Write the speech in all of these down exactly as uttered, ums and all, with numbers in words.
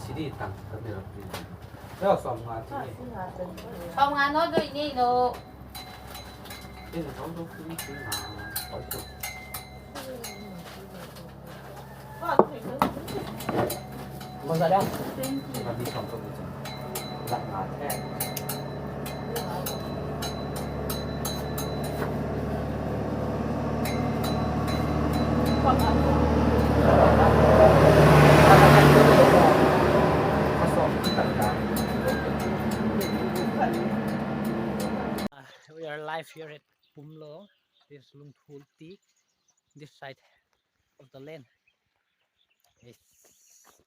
Sidi tang kamera. Kau sawmnga chi ni. Sawmnga no dui ni no. Ni no dui ni na. Masa dah. Ni sawm tu. We are live here at Pumlong. This Lungthul Peak, this side of the land. It's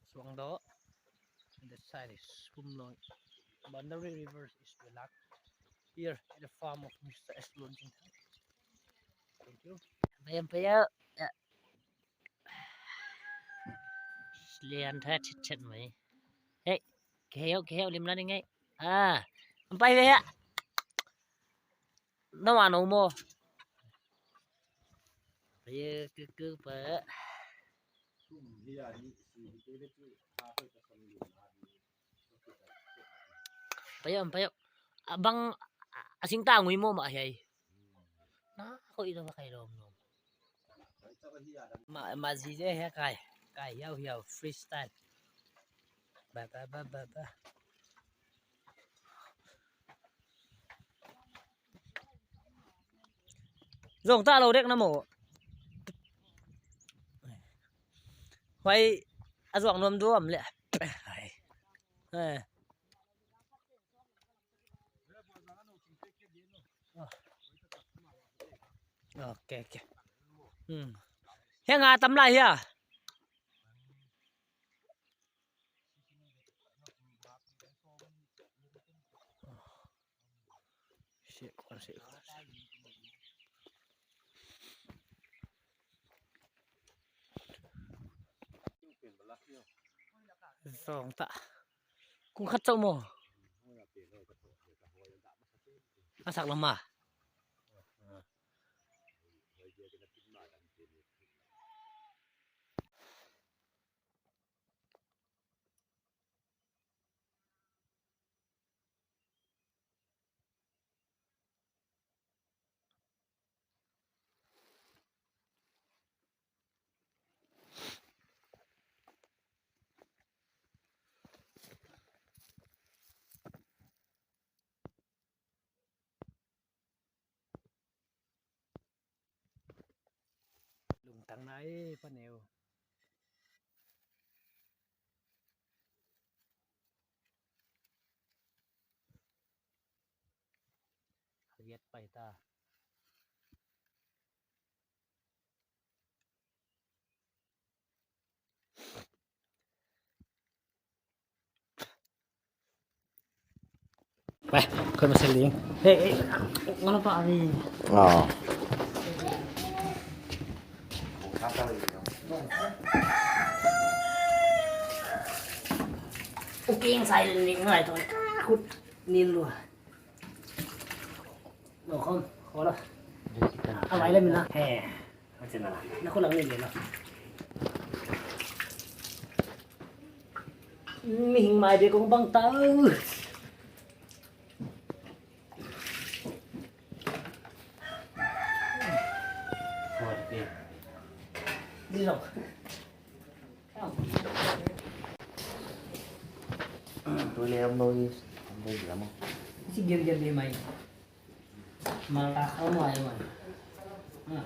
Suangdoh. And this side is Pumlong. Boundary River is Belak. Here at the farm of Mister S. Lun Jin. Thank you. Bayam paya. Lian tha chit chet mai. Hey, keo keo lim la ni ngai. Ah, pai ve ya. No ano mo. Ye ke ke pa. Payo, payo. Abang asing ta ngui mo ma hiai. Na ko ilo ba kai lom lom. Ma ma zi je he kai. Kai hiau hiau freestyle. Ba ba ba ba ba. Zong ta lo dek na mo. Huai a zuak nuam duam le. Hai. Eh. Ok, ok. Hmm. Hiang a tam lai hia. Zong ta. Kung khat chauh mo. A sak lama. Lungtang nai paneu. Liat pai ta. Pai, kau masih ling. Hei, hei, ngana pa ari. Oh. Okay, silent ni ngai tu. Takut ni lu. Lo khom, khom lo. A vai le mi na. He. Macam mana? Nak ulang ni le lo. Mihing mai dia kong bang tahu. Di lo. Tu le om lo is, om lo is lama. Si gir gir di mai. Mata kau mai mai. Ah.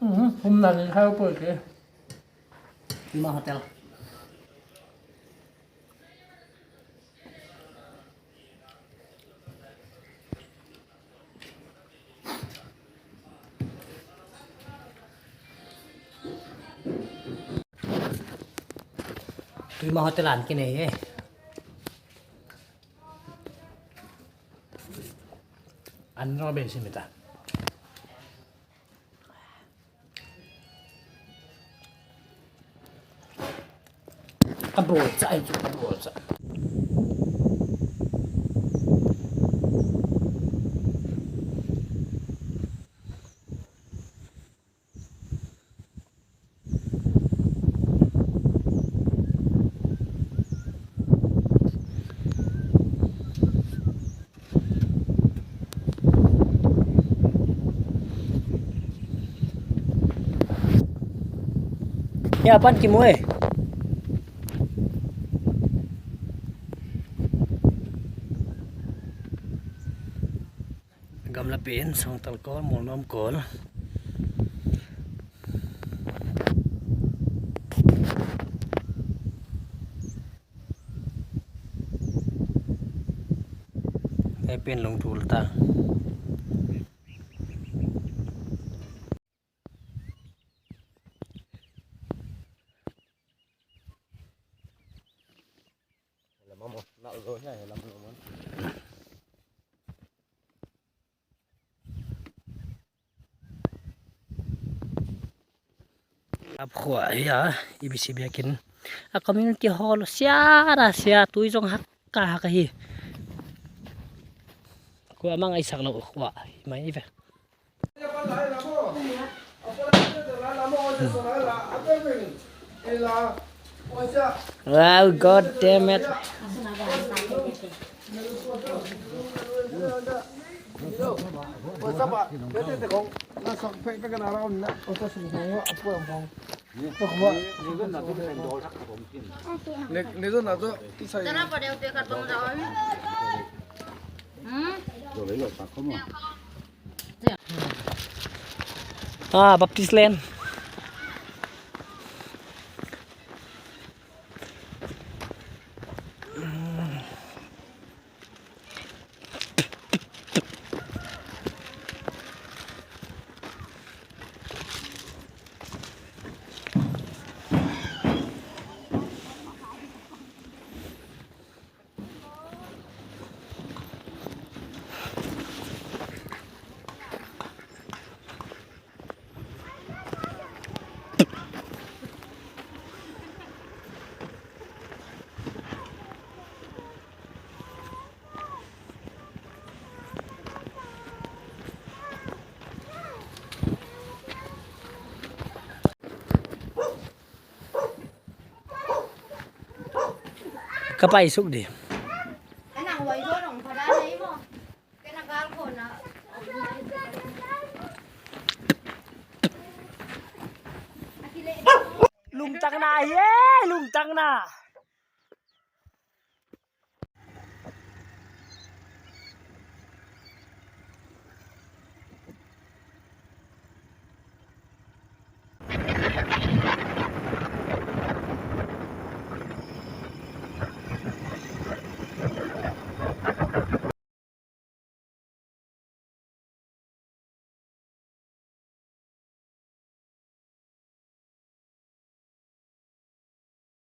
Mhm, kum nang in khau poi ke. Tuimang Hotel. Tuimang Hotel ah ka nei e. An raw be si mita. Ka bawl cha ai chu, ka bawl cha. Hiai apan kimu e. Gamla pen, sangtal kawl, mual nuam kawl. Hiai pen lungthul ta. Ap khua hia, E B C biakin. A community hall sia ra sia, tui zong hak ka hak hi. Khua mang ai sak lo khua mai ve. Wow, God damn it. Ah, Baptist Land. Ka pai suk di. Lungtang na hi e, lungtang na.